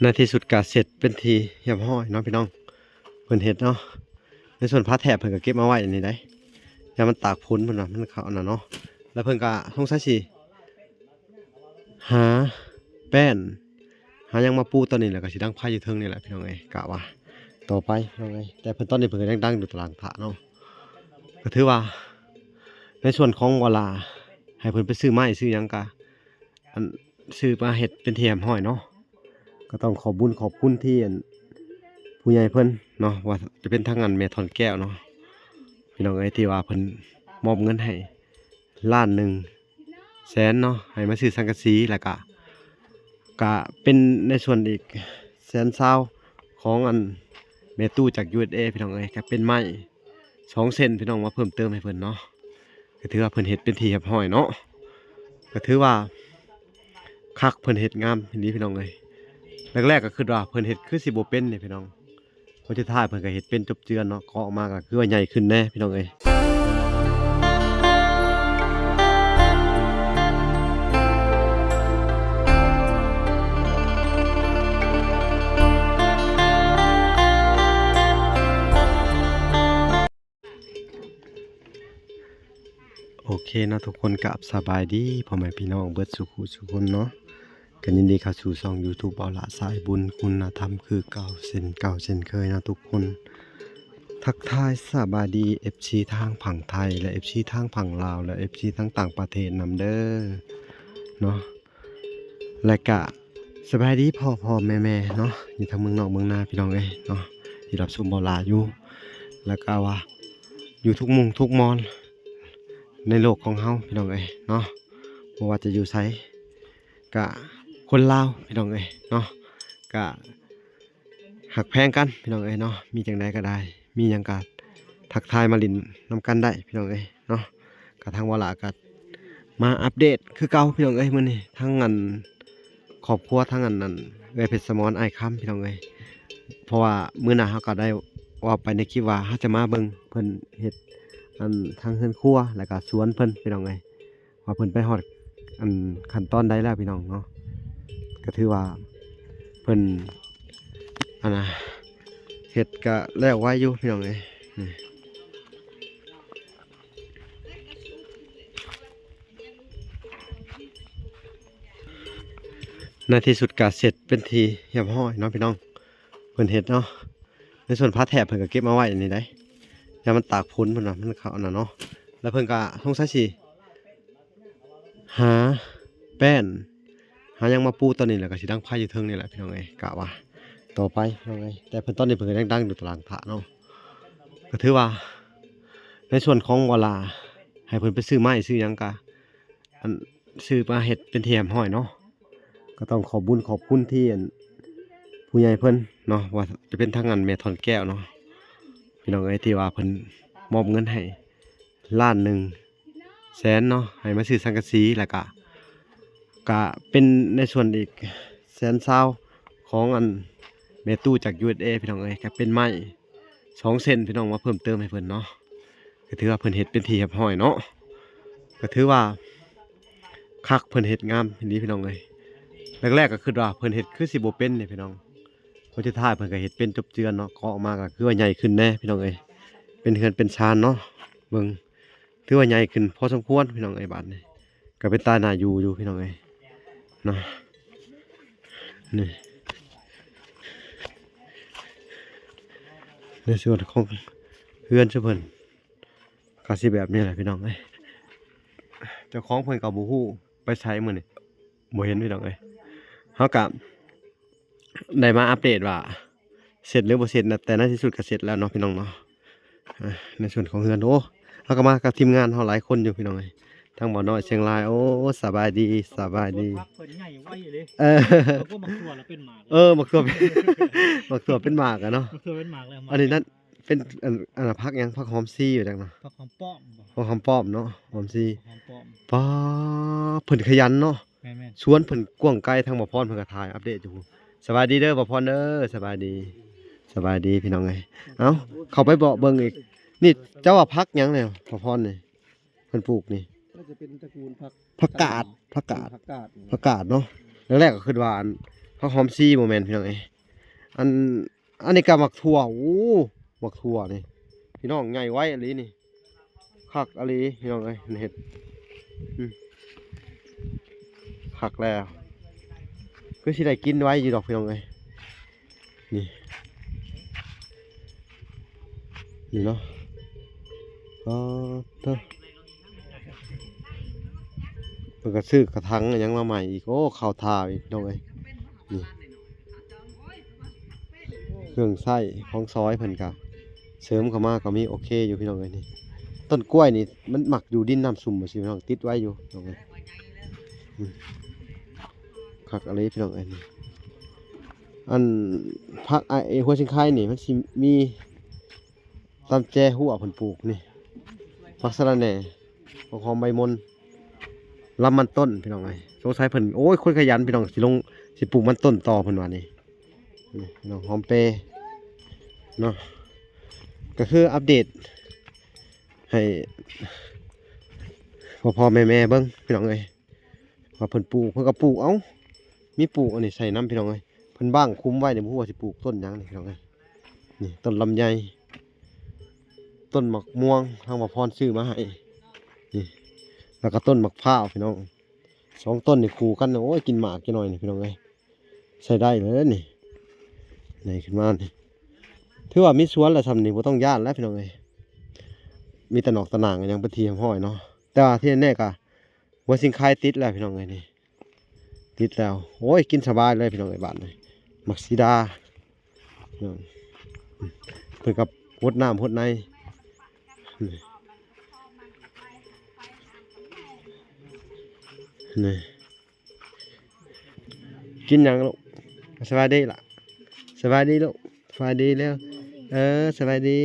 ໃນທີ່ສຸດກໍເສັດເປັນທີ່ຮຽບຮ້ອຍເນາະພີ່ນ້ອງ ເພິ່ນເຮັດເນາະ. ໃນສ່ວນຜ້າແຖບເພິ່ນກໍເກັບມາໄວ້ນີ້ໄດ໋ ຢ້ານມັນຕາກຝົນ ເພິ່ນວ່າມັນເຂົ້າອັນນັ້ນເນາະ. ແລ້ວເພິ່ນກໍສົງໄສຊິຫາແປ້ນ ຫາຫຍັງມາປູຕອນນີ້ ແລ້ວກໍຊິດັງໄຟຢູ່ເທິງນີ້ແຫຼະພີ່ນ້ອງເອີຍ ກະວ່າຕໍ່ໄປພີ່ນ້ອງເອີຍ. ແຕ່ເພິ່ນຕອນນີ້ເພິ່ນກໍຍັງດັງຢູ່ຕາລາງຖ້າເນາະ. ກໍຖືວ່າໃນສ່ວນຂອງເວລາ ໃຫ້ເພິ່ນໄປຊື້ໄມ້ຊື້ຫຍັງກະ ອັນ ຊື້ມາເຮັດເປັນທີ່ຮຽບຮ້ອຍເນາະ. ກໍຕ້ອງຂອບບຸນຂອບຄຸນທີ່ອັນ ຜູ້ໃຫຍ່ເພິ່ນເນາະ ວ່າຈະເປັນທາງອັນແມ່ທ່ອນແກ້ວເນາະ ພີ່ນ້ອງເອີຍ ທີ່ວ່າເພິ່ນມອບເງິນໃຫ້ລ້ານໜຶ່ງແສນເນາະ ໃຫ້ມາຊື້ສັງກະສີ ແລ້ວກະ ກະເປັນໃນສ່ວນອີກແສນຊາວຂອງອັນແມ່ຕູ້ຈາກ ຢູເອັສເອ ພີ່ນ້ອງເອີຍ ກະເປັນໄມ້ ສອງເສັ້ນພີ່ນ້ອງ ມາເພີ່ມເຕີມໃຫ້ເພິ່ນເນາະ. ກໍຖືວ່າເພິ່ນເຮັດເປັນທີ່ຮຽບຮ້ອຍເນາະ ກໍຖືວ່າຄັກ ເພິ່ນເຮັດງາມອີ່ຫຼີພີ່ນ້ອງເອີຍ. ແລກໆກໍຄິດວ່າເພິ່ນເຮັດຄືຊິບໍ່ເປັນນີ້ພີ່ນ້ອງ ແຕ່ສຸດທ້າຍເພິ່ນກໍເຮັດເປັນຈົບເຈື່ອນເນາະ ເກາະອອກມາກໍຄືວ່າໃຫຍ່ຂຶ້ນແດ່ພີ່ນ້ອງເອີຍ. ໂອເຄເນາະທຸກຄົນ ກາບສະບາຍດີພໍ່ແມ່ພີ່ນ້ອງເບິດສູ່ຜູ້ສູ່ຄົນເນາະ. ກໍຍິນດີເຂົ້າສູ່ຊ່ອງຢູທູບ ເບົາຫຼ້າສາຍບຸນ ຄຸນນະທຳຄືເກົ່າເຊັ່ນເກົ່າເຊັ່ນເຄີຍເນາະທຸກຄົນ. ທັກທາຍສະບາຍດີເອັຟຊີທາງຝັ່ງໄທ ແລະ ເອັຟຊີທາງຝັ່ງລາວ ແລະ ເອັຟຊີທາງຕ່າງປະເທດນຳເດີເນາະ. ແລະກະສະບາຍດີພໍ່ໆແມ່ໆເນາະ ຢູ່ທາງເມືອງນອກເມືອງນາພີ່ນ້ອງເອີຍເນາະ ທີ່ຮັບຊົມເບົາຫຼ້າຢູ່ ແລະກະວ່າຢູ່ທຸກມຸມທຸກມອນໃນໂລກຂອງເຮົາພີ່ນ້ອງເອີຍເນາະ. ບໍ່ວ່າຈະຢູ່ໃສ ກະຄົນລາວພີ່ນ້ອງເອີຍເນາະ ກະ ຮັກແພງກັນພີ່ນ້ອງເອີຍເນາະ. ມີຈັ່ງໃດກໍໄດ້ ມີຫຍັງກໍທັກທາຍມາຫຼິ້ນນຳກັນໄດ້ພີ່ນ້ອງເອີຍເນາະ. ກະທາງວາລາກໍມາອັບເດດຄືເກົ່າພີ່ນ້ອງເອີຍ. ມື້ນີ້ທັງອັນຄອບຄົວ ທັງອັນນັ້ນ ເອື້ອຍເພັດສະໝອນ ອ້າຍຄຳພີ່ນ້ອງເອີຍ. ເພາະວ່າມື້ໜ້າເຮົາກໍໄດ້ເວົ້າໄປໃນຄລິບວ່າເຮົາຈະມາເບິ່ງເພິ່ນເຮັດອັນທາງເຮືອນຄົວ ແລ້ວກໍສວນເພິ່ນພີ່ນ້ອງເອີຍ. ວ່າເພິ່ນໄປຮອດອັນຂັ້ນຕອນໃດແລ້ວພີ່ນ້ອງເນາະ. ກໍຖືວ່າເພິ່ນອັນນະ ເຮັດກະແລ້ວໄວຢູ່ພີ່ນ້ອງເອີຍ. ນີ້ ໃນທີ່ສຸດກະເສັດເປັນທີ່ຮຽບຮ້ອຍເນາະພີ່ນ້ອງ ເພິ່ນເຮັດເນາະ. ໃນສ່ວນຜ້າແຖບເພິ່ນກໍເກັບມາໄວ້ນີ້ໄດ໋ ຢ້ານມັນຕາກຝົນ ເພິ່ນວ່າມັນເຂົ້າອັນນັ້ນເນາະ. ແລ້ວເພິ່ນກໍສົງໄສຊິຫາແປ້ນ ຫາຫຍັງມາປູຕອນນີ້ ແລ້ວກໍຊິດັງໄຟຢູ່ເທິງນີ້ແຫຼະພີ່ນ້ອງເອີຍ ກະວ່າຕໍ່ໄປພີ່ນ້ອງເອີຍ. ແຕ່ເພິ່ນຕອນນີ້ເພິ່ນກໍຍັງດັງຢູ່ຕາລາງຖ້າເນາະ. ກໍຖືວ່າໃນສ່ວນຂອງເວລາ ໃຫ້ເພິ່ນໄປຊື້ໄມ້ຊື້ຫຍັງກະ ອັນ ຊື້ມາເຮັດເປັນທີ່ຮຽບຮ້ອຍເນາະ. ກໍຕ້ອງຂອບບຸນຂອບຄຸນທີ່ອັນ ຜູ້ໃຫຍ່ເພິ່ນເນາະ ວ່າຈະເປັນທາງອັນແມ່ທ່ອນແກ້ວເນາະ ພີ່ນ້ອງເອີຍ ທີ່ວ່າເພິ່ນມອບເງິນໃຫ້ລ້ານໜຶ່ງແສນເນາະ ໃຫ້ມາຊື້ສັງກະສີ ແລ້ວກະ ກະເປັນໃນສ່ວນອີກແສນຊາວຂອງອັນແມ່ຕູ້ຈາກ ຢູເອັສເອ ພີ່ນ້ອງເອີຍ ກະເປັນໄມ້ ສອງເສັ້ນພີ່ນ້ອງ ມາເພີ່ມເຕີມໃຫ້ເພິ່ນເນາະ. ກໍຖືວ່າເພິ່ນເຮັດເປັນທີ່ຮຽບຮ້ອຍເນາະ. ກໍຖືວ່າຄັກ ເພິ່ນເຮັດງາມອີ່ຫຼີພີ່ນ້ອງເອີຍ. ແລກໆກໍຄິດວ່າເພິ່ນເຮັດຄືຊິບໍ່ເປັນນີ້ພີ່ນ້ອງ ແຕ່ສຸດທ້າຍເພິ່ນກໍເຮັດເປັນຈົບເຈື່ອນເນາະ ເກາະອອກມາກໍຄືວ່າໃຫຍ່ຂຶ້ນແດ່ພີ່ນ້ອງເອີຍ. ເປັນເຮືອນເປັນຊານເນາະ ເບິ່ງ ຖືວ່າໃຫຍ່ຂຶ້ນພໍສົມຄວນພີ່ນ້ອງເອີຍ. ບາດນີ້ກໍເປັນຕາໜ້າຢູ່ຢູ່ພີ່ນ້ອງເອີຍເນາະ. ນີ້ ໃນສ່ວນຂອງເຮືອນຊະເພິ່ນກໍຊິແບບນີ້ແຫຼະພີ່ນ້ອງເອີຍ. ເຈົ້າຂອງເພິ່ນກໍບໍ່ຮູ້ໄປໃສມື້ນີ້ ບໍ່ເຫັນພີ່ນ້ອງເອີຍ. ເຮົາກໍ ໄດ້ມາອັບເດດວ່າເສັດຫຼືບໍ່ເສັດນະ ແຕ່ໃນທີ່ສຸດກໍເສັດແລ້ວເນາະພີ່ນ້ອງເນາະ. ອ່າ ໃນສ່ວນຂອງເຮືອນ ໂອ້ ເຮົາກໍມາກັບທີມງານເຮົາຫຼາຍຄົນຢູ່ພີ່ນ້ອງເອີຍ ທັງບ່າວນ້ອຍຊຽງລາຍ. ໂອ້ ສະບາຍດີ ສະບາຍດີ. ເພິ່ນໃຫຍ່ໄວເລີຍ ເອີ ເຂົາກໍໝາກຖົ່ວລະເປັນໝາກ ເອີ ໝາກຖົ່ວ ໝາກຖົ່ວເປັນໝາກອະເນາະ ໝາກຖົ່ວເປັນໝາກແລ້ວ. ອັນນີ້ນັ້ນເປັນ ອັນ ອັນ ຜັກຫຍັງ ຜັກຫອມຊີຫຍັງເນາະ ຜັກຫອມປ້ອມ ຫອມປ້ອມເນາະ ຫອມຊີ ຫອມປ້ອມ. ປ້າ ເພິ່ນຂະຫຍັນເນາະ. ແມ່ນໆ ສວນເພິ່ນກວ້າງໄກ ທາງບ່າວພອນເພິ່ນກໍຖ່າຍອັບເດດຢູ່. ສະບາຍດີເດີບ່າວພອນເດີ ສະບາຍດີ ສະບາຍດີພີ່ນ້ອງເອີຍ. ເອົ້າ ເຂົ້າໄປເບາະເບິ່ງອີກ. ນີ້ເຈົ້າວ່າຜັກຫຍັງນີ້ບ່າວພອນນີ້ ເພິ່ນປູກນີ້? ໜ້າຈະເປັນຕະກູນຜັກ ຜັກກາດ ຜັກກາດ ຜັກກາດ ຜັກກາດເນາະ. ແລກໆກໍຄິດວ່າອັນ ຜັກຫອມຊີບໍ່ແມ່ນພີ່ນ້ອງເອີຍ. ອັນ ອັນນີ້ກໍໝາກຖົ່ວ. ໂອ້ ໝາກຖົ່ວນີ້ພີ່ນ້ອງ ໃຫຍ່ໄວອີ່ຫຼີນີ້. ຄັກອີ່ຫຼີພີ່ນ້ອງເອີຍ ເຮັດ ອືມ ຄັກແລ້ວ ຄືຊິໄດ້ກິນໄວຢູ່ດອກພີ່ນ້ອງເອີຍ. ນີ້ ນີ້ເນາະ ອໍ ເດີ ເພິ່ນກໍຊື້ກະຖັງຫຍັງມາໃໝ່ອີກ. ໂອ້ ເຂົ້າທ່າອີກພີ່ນ້ອງເອີຍ. ນີ້ ເຄື່ອງໃຊ້ຂອງຊອຍເພິ່ນກະເສີມເຂົ້າມາກໍມີ ໂອເຄຢູ່ພີ່ນ້ອງເອີຍ. ນີ້ ຕົ້ນກ້ວຍນີ້ມັນມັກຢູ່ດິນນ້ຳຊຸ່ມຊີ້ພີ່ນ້ອງ ຕິດໄວຢູ່ພີ່ນ້ອງເອີຍ. ອືມ ຄັກອີ່ຫຼີພີ່ນ້ອງເອີຍ. ນີ້ ອັນ ຜັກ ອາ ເອ ຫົວຊິງໄຄນີ້ມັນຊິມີຕຳແຈຫົວເພິ່ນປູກນີ້ ຜັກສະລະແໜ່ ຜັກຫອມໃບມົນ ລຳມັນຕົ້ນພີ່ນ້ອງເອີຍ. ສົງໄສເພິ່ນ ໂອ້ຍ ຄົນຂະຫຍັນພີ່ນ້ອງ ຊິລົງ ຊິປູກມັນຕົ້ນຕໍ່ເພິ່ນວ່ານີ້. ນີ້ພີ່ນ້ອງ ຫອມເປເນາະ ກໍຄືອັບເດດໃຫ້ພໍ່ໆແມ່ໆເບິ່ງພີ່ນ້ອງເອີຍ ວ່າເພິ່ນປູກ ເພິ່ນກໍປູກ ເອົ້າ ມີປູກອັນນີ້ໃສ່ນຳພີ່ນ້ອງເອີຍ. ເພິ່ນບັ້ງຄຸມໄວ້ນີ້ ບໍ່ຮູ້ວ່າຊິປູກຕົ້ນຫຍັງນີ້ພີ່ນ້ອງເອີຍ. ນີ້ ຕົ້ນລຳໄຍ ຕົ້ນໝາກມ່ວງ ທາງບ່າວພອນຊື້ມາໃຫ້ ນີ້ ແລ້ວກໍຕົ້ນໝາກພ້າວພີ່ນ້ອງ. ສອງຕົ້ນນີ້ຄູ່ກັນ ໂອ້ຍ ກິນໝາກຈັກໜ້ອຍນີ້ພີ່ນ້ອງເອີຍ. ໃຊ້ໄດ້ເລີຍນີ້ ໃຫຍ່ຂຶ້ນມານີ້ ຖືວ່າມີສວນແລ້ວຊ່ຳນີ້ ບໍ່ຕ້ອງຢ້ານແລ້ວພີ່ນ້ອງເອີຍ. ມີແຕ່ນອກຕະໜ່າງຫຍັງເປັນທີ່ຮຽບຮ້ອຍເນາະ ແຕ່ວ່າທີ່ແນ່ໆກໍຫົວຊິງໄຄຕິດແລ້ວພີ່ນ້ອງເອີຍ. ນີ້ ຕິດແລ້ວ ໂອ້ຍ ກິນສະບາຍເລີຍພີ່ນ້ອງເອີຍ. ບາດນີ້ໝາກສີດາ ເພິ່ນກໍຫົດນ້ຳຫົດໃນ ນີ້ ນີ້ ກິນຫຍັງລູກ? ສະບາຍດີລະ ສະບາຍດີລູກ ສະບາຍດີແລ້ວ. ເອີ ສະບາຍດີ.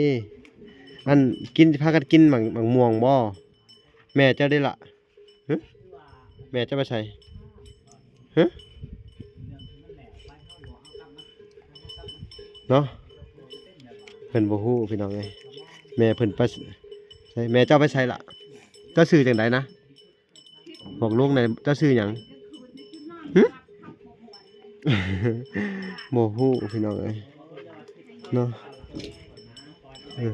ອັນ ກິນ ພາກັນກິນໝາກ ໝາກມ່ວງບໍ່? ແມ່ເຈົ້າເດ້ລະ? ຫຶ ແມ່ເຈົ້າໄປໃສ? ຫຶ ເນາະ ເພິ່ນບໍ່ຮູ້ພີ່ນ້ອງເອີຍ. ແມ່ເພິ່ນໄປໃສ? ແມ່ເຈົ້າໄປໃສລະ? ເຈົ້າຊື່ຈັ່ງໃດນະ? ບອກລຸງແດ່ ເຈົ້າຊື່ຫຍັງ? ຫຶ ບໍ່ຮູ້ພີ່ນ້ອງເອີຍເນາະ. ເອີ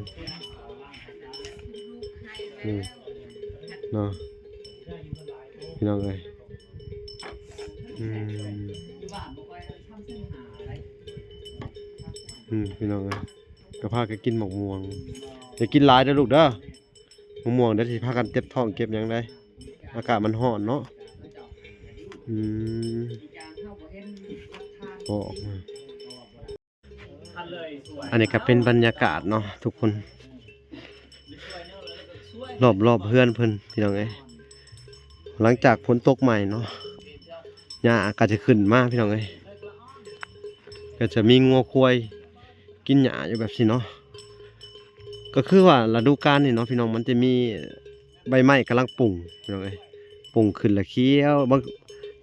ເອີ ເນາະ ພີ່ນ້ອງເອີຍ. ອືມ ອືມ ພີ່ນ້ອງເອີຍ ກໍພາກັນກິນໝາກມ່ວງ. ຢ່າກິນຫຼາຍເດີລູກເດີ ໝາກມ່ວງ ດຽວຊິພາກັນເຈັບທ້ອງເຈັບຫຍັງໄດ໋ ອາກາດມັນຮ້ອນເນາະ. ອືມ ກໍອອກມາ ອັນນີ້ກໍເປັນບັນຍາກາດເນາະທຸກຄົນ ລອບໆເຮືອນເພິ່ນພີ່ນ້ອງເອີຍ. ຫຼັງຈາກຝົນຕົກໃໝ່ເນາະ ຫຍ້າກໍຈະຂຶ້ນມາພີ່ນ້ອງເອີຍ ກໍຈະມີງົວຄວາຍ ກິນຫຍ້າຢູ່ແບບຊີ້ເນາະ. ກໍຄືວ່າລະດູການນີ້ເນາະພີ່ນ້ອງ ມັນຈະມີໃບໄມ້ກຳລັງປຸງພີ່ນ້ອງເອີຍ ປຸງຂຶ້ນລະຂຽວ ບາງ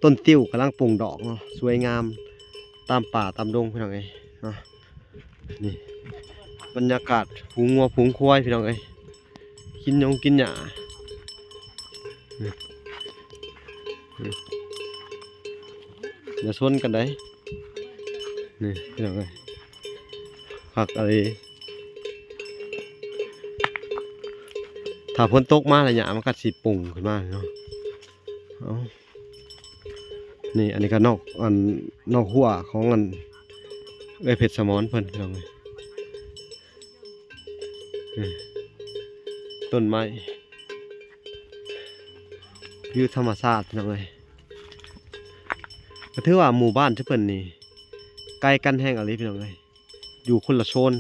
ຕົ້ນຕິ້ວກຳລັງປຸງດອກເນາະ ສວຍງາມຕາມປ່າຕາມດົງພີ່ນ້ອງເອີຍເນາະ. ນີ້ບັນຍາກາດຝູງງົວຝູງຄວາຍພີ່ນ້ອງເອີຍ ກິນຫຍ້າກິນຫຍ້າ. ນີ້ ນີ້ ຢ່າຊົນກັນໄດ໋. ນີ້ພີ່ນ້ອງເອີຍ ຄັກອີ່ຫຼີ ຖ້າຝົນຕົກມາລະຫຍ້າມັນກໍຊິປຸງຂຶ້ນມາເນາະ. ເອົ້າ ນີ້ ອັນນີ້ກໍນອກ ອັນ ນອກຮົ້ວຂອງ ອັນ ເອື້ອຍເພັດສະໝອນເພິ່ນພີ່ນ້ອງເອີຍ. ນີ້ ຕົ້ນໄມ້ ວິວທຳມະຊາດພີ່ນ້ອງເອີຍ. ກໍຖືວ່າໝູ່ບ້ານເພິ່ນນີ້ໃກ້ກັນແຮງອີ່ຫຼີພີ່ນ້ອງເອີຍ ຢູ່ຄົນລະໂຊນ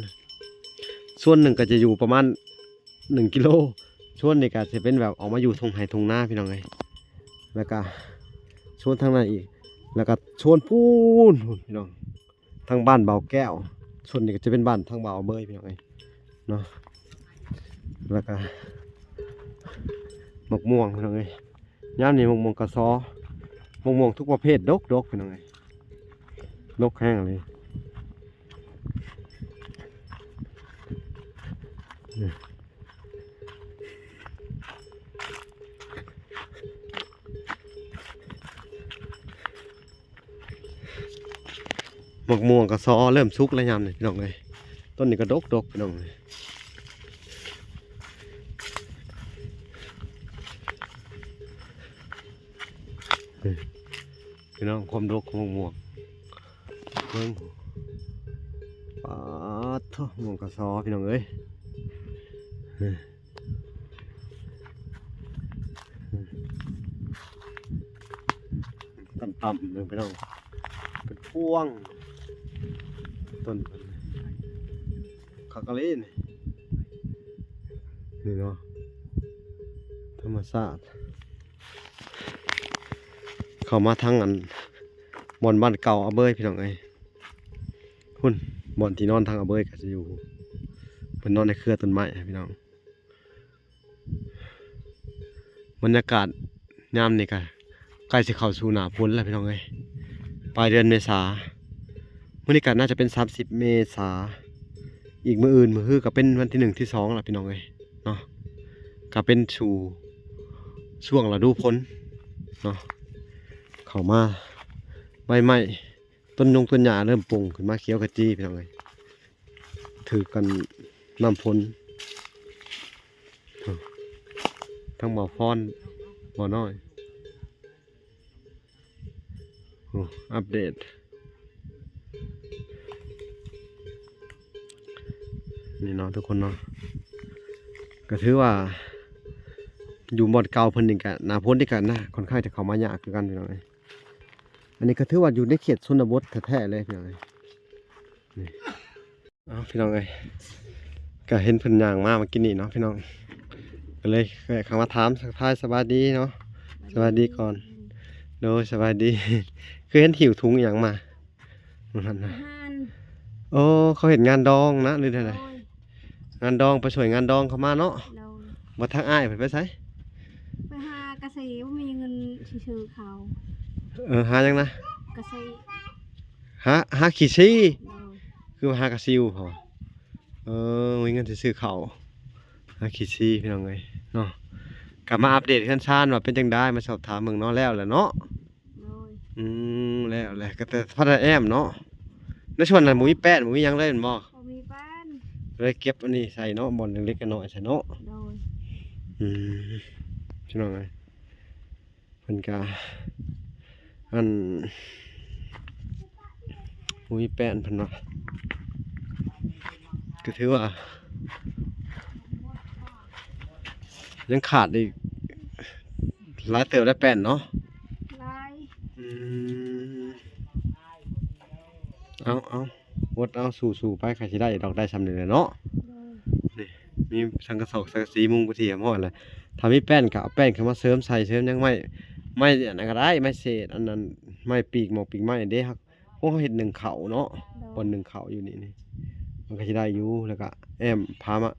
ໂຊນໜຶ່ງກໍຈະຢູ່ປະມານໜຶ່ງກິໂລ ໂຊນນີ້ກໍຈະເປັນແບບອອກມາຢູ່ທົ່ງໄຮ່ທົ່ງນາພີ່ນ້ອງເອີຍ. ແລ້ວກໍໂຊນທາງນັ້ນອີກ ແລ້ວກໍໂຊນພຸ້ນ ພຸ້ນພີ່ນ້ອງ ທາງບ້ານເບົາແກ້ວ. ສ່ວນນີ້ກໍຈະເປັນບ້ານທາງບ່າວເມີຍພີ່ນ້ອງເອີຍເນາະ. ແລ້ວກໍໝາກມ່ວງພີ່ນ້ອງເອີຍ ຍາມນີ້ໝາກມ່ວງກະຊໍ ໝາກມ່ວງທຸກປະເພດດົກໆ ພີ່ນ້ອງເອີຍ ດົກແຮງເລີຍ. ນີ້ ໝາກມ່ວງກະຊໍເລີ່ມສຸກແລ້ວຍາມນີ້ພີ່ນ້ອງເອີຍ. ຕົ້ນນີ້ກະດົກໆ ພີ່ນ້ອງເອີຍ. ນີ້ພີ່ນ້ອງ ຄວາມດົກຂອງໝາກມ່ວງ ເບິ່ງ ປາດໂທ້ ໝ່ວງກະຊໍພີ່ນ້ອງເອີຍ. ຕ່ຳໆ ເບິ່ງພີ່ນ້ອງ ເປັນພວງ ຕົ້ນເພິ່ນຄັກອີ່ຫຼີນີ້ ນີ້ເນາະ ທຳມະຊາດ. ເຂົ້າມາທາງອັນ ບ່ອນບ້ານເກົ່າອາເບີຍພີ່ນ້ອງເອີຍ. ພຸ້ນ ບ່ອນທີ່ນອນທາງອາເບີຍກະຈະຢູ່ ເພິ່ນນອນໃນເຄືອຕົ້ນໄມ້ພີ່ນ້ອງ. ບັນຍາກາດຍາມນີ້ກະໃກ້ຊິເຂົ້າສູ່ໜ້າຝົນແລ້ວພີ່ນ້ອງເອີຍ ປາຍເດືອນເມສາ. ມື້ນີ້ກະໜ້າຈະເປັນສາມສິບເມສາ ອີກມື້ອື່ນມື້ຮືກະເປັນວັນທີໜຶ່ງທີສອງແລ້ວພີ່ນ້ອງເອີຍເນາະ. ກະເປັນສູ່ຊ່ວງລະດູຝົນເນາະ ເຂົ້າມາ ໃບໄມ້ ຕົ້ນຍົງຕົ້ນຫຍ້າເລີ່ມປົ່ງຂຶ້ນມາຂຽວຂະຈີພີ່ນ້ອງເອີຍ ຖືກກັນນ້ຳຝົນ. ທັງບ່າວພອນ ບ່າວນ້ອຍ ໂອ້ ອັບເດດ ນີ້ເນາະທຸກຄົນເນາະ. ກະຖືວ່າຢູ່ບ່ອນເກົ່າເພິ່ນນີ້ກະ ໜ້າຝົນນີ້ກະນະ ຄ່ອນຂ້າງຈະເຂົ້າມາຍາກຄືກັນພີ່ນ້ອງເອີຍ. ອັນນີ້ກະຖືວ່າຢູ່ໃນເຂດຊົນນະບົດແທ້ໆເລີຍພີ່ນ້ອງເອີຍ ນີ້. ເອົາ ພີ່ນ້ອງເອີຍ ກະເຫັນເພິ່ນຍ່າງມາເມື່ອກີ້ນີ້ເນາະພີ່ນ້ອງ ກະເລີຍແວະເຂົ້າມາຖາມທັກທາຍສະບາຍດີເນາະ. ສະບາຍດີກ່ອນ ໂດຍ ສະບາຍດີ. ຄືເຫັນຫິ້ວຖົງອີ່ຫຍັງມາມື້ນັ້ນນະ? ໂອ້ ເຂົາເຮັດງານດອງນະ ຫຼືແນວໃດ? ໂດຍ ງານດອງ ໄປຊ່ວຍງານດອງເຂົາມາເນາະ. ໂດຍ ບໍ່ ທາງອ້າຍເພິ່ນໄປໃສ? ໄປຫາກະເສ ບໍ່ມີເງິນຊິຊື້ເຂົ້າ. ເອີ ຫາຫຍັງນະ? ກະເສ ຫາ ຫາຂີ້ຊີ. ໂດຍ ຄືວ່າຫາກະຊິວເຂົາ ເອີ ມີເງິນຊິຊື້ເຂົ້າ ຫາຂີ້ຊີພີ່ນ້ອງເອີຍເນາະ. ກະມາອັບເດດເຮືອນຊານວ່າເປັນຈັ່ງໃດ ມາສອບຖາມເບິ່ງເນາະ. ແລ້ວແຫຼະເນາະ. ໂດຍ ອືມ ແລ້ວແຫຼະ ກະແຕ່ພັດແອມເນາະ. ໃນສວນນັ້ນບໍ່ມີແປ້ນ ບໍ່ມີຫຍັງເລີຍແມ່ນບໍ່? ບໍ່ມີແປ້ນ ເລີຍເກັບອັນນີ້ໃສ່ເນາະ ບ່ອນເລັກໆນ້ອຍໆໃສ່ເນາະ. ໂດຍ ອືມ ພີ່ນ້ອງເອີຍ ເພິ່ນກະ ອັນ ບໍ່ມີແປ້ນເພິ່ນວ່າ ກະຖືວ່າ ຍັງຂາດອີກຫຼາຍເຕີບໄດ໋ແປ້ນເນາະ. ຫຼາຍ ອືມ ເອົາ ເອົາ ອົດເອົາ ສູ້ໆໄປ ໃຜຊິໄດ້ດອກ ໄດ້ຊ່ຳນີ້ແຫຼະເນາະ. ໂດຍ ນີ້ ມີສັງກະສອກສັງກະສີມຸງໄປທີ່ຮຽບຮ້ອຍແລ້ວ. ຖ້າມີແປ້ນກະເອົາແປ້ນເຂົ້າມາເສີມໃສ່ ເສີມຫຍັງ ໄມ້ ໄມ້ອັນນັ້ນກະໄດ້ ໄມ້ເສດ ອັນນັ້ນ ໄມ້ປີກໝອກປີກໄມ້ເດ້. ພວກເຮົາເຮັດໜຶ້ງເຂົ້າເນາະ. ໂດຍ ບ່ອນໜຶ້ງເຂົ້າຢູ່ນີ້ ນີ້ ມັນກະຊິໄດ້ຢູ່. ແລ້ວກະແອ້ມພາມາ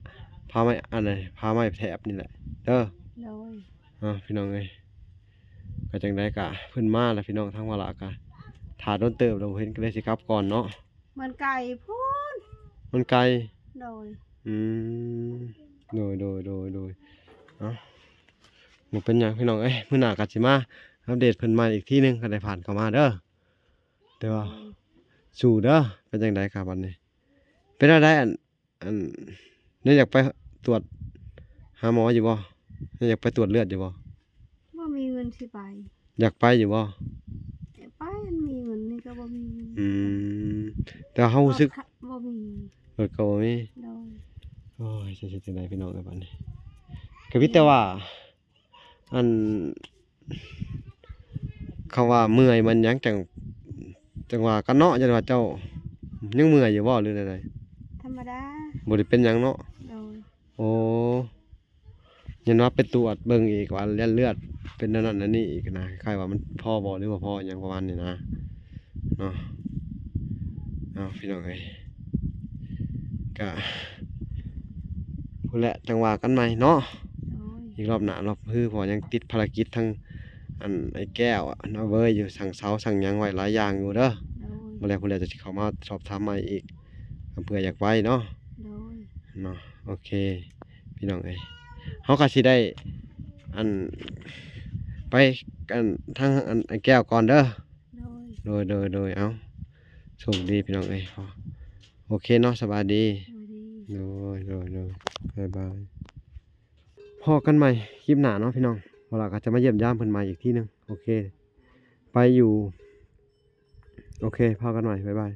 ພາໄມ້ ອັນນັ້ນ ພາໄມ້ແຖບນີ້ແຫຼະເດີ. ໂດຍ ເອົາ ພີ່ນ້ອງເອີຍ ກະຈັ່ງໃດກະເພິ່ນມາແລ້ວພີ່ນ້ອງ. ທາງວາລະກະຖ້າດົນເຕີບແລ້ວບໍ່ເຫັນ ກະເລີຍຊິກັບກ່ອນເນາະ. ມັນໄກພຸ້ນ ມັນໄກ. ໂດຍ ອືມ ໂດຍໆໆໆ ເອົາ ບໍ່ເປັນຫຍັງພີ່ນ້ອງເອີຍ ມື້ໜ້າກະຊິມາອັບເດດເພິ່ນໃໝ່ອີກທີໜຶ່ງ ຄັນໄດ້ຜ່ານເຂົ້າມາເດີ. ແຕ່ວ່າ ໂດຍ ສູ້ເດີ. ເປັນຈັ່ງໃດກະບັດນີ້ ເປັນແນວໃດ ອັນ ອັນ ຍັງຢາກໄປຕວດຫາໝໍຢູ່ບໍ່? ຍັງຢາກໄປຕວດເລືອດຢູ່ບໍ່? ບໍ່ມີເງິນຊິໄປ. ຢາກໄປຢູ່ບໍ່? ຢາກໄປ ອັນມີເງິນນີ້ກະບໍ່ມີເງິນ. ອືມ ແຕ່ເຮົາຮູ້ສຶກ ລົດກະບໍ່ມີ ລົດກະບໍ່ມີ. ໂດຍ ໂອ້ຍ ຈະເຮັດຈັ່ງໃດພີ່ນ້ອງເອີຍ ບາດນີ້ ກະມີແຕ່ວ່າ ອັນ ເຂົາວ່າເມື່ອຍມັນຫຍັງ ຈັ່ງ ຈັ່ງວ່າກັນເນາະ. ຢ້ານວ່າເຈົ້າຍັງເມື່ອຍຢູ່ບໍ່ ຫຼືແນວໃດ? ທຳມະດາ ບໍ່ໄດ້ເປັນຫຍັງເນາະ. ໂດຍ ໂອ້ ຍັງວ່າໄປຕວດເບິ່ງອີກວ່າເລືອດ ເລືອດເປັນແນວນັ້ນແນວນີ້ອີກນະ ຄ້າຍວ່າມັນພໍບໍ່ ຫຼືບໍ່ພໍ ຫຍັງປະມານນີ້ນະເນາະ. ເອົາ ພີ່ນ້ອງເອີຍ ກະພຸ້ນແຫຼະ ຈັ່ງວ່າກັນໃໝ່ເນາະ. ໂດຍ ອີກລອບໜ້າລອບຮື ເພາະວ່າຍັງຕິດພາລະກິດທາງ ອັນ ອ້າຍແກ້ວ ອາເວີຍຢູ່ ສັ່ງເສົາສັ່ງຫຍັງໄວ້ຫຼາຍຢ່າງຢູ່ເດີ. ໂດຍ ມື້ແລງພຸ້ນແຫຼະ ຈະຊິເຂົ້າມາສອບຖາມໃໝ່ອີກ ເພື່ອຢາກໄປເນາະ. ໂດຍ ເນາະ ໂອເຄ ພີ່ນ້ອງເອີຍ ເຮົາກະຊິໄດ້ ອັນ ໄປ ອັນ ທາງ ອັນ ອ້າຍແກ້ວກ່ອນເດີ. ໂດຍ ໂດຍ ໂດຍ ໂດຍ ເອົາ ໂຊກດີພີ່ນ້ອງເອີຍ. ໂອເຄເນາະ ສະບາຍດີ. ໂດຍ ໂດຍ ໂດຍ ບາຍບາຍ. ພໍ້ກັນໃໝ່ຄລິບໜ້າເນາະພີ່ນ້ອງ. ບໍ່ລະກໍຈະມາຢ້ຽມຢາມເພິ່ນໃໝ່ອີກທີໜຶ່ງ. ໂອເຄ ໄປຢູ່. ໂອເຄ ພໍ້ກັນໃໝ່. ບາຍບາຍ.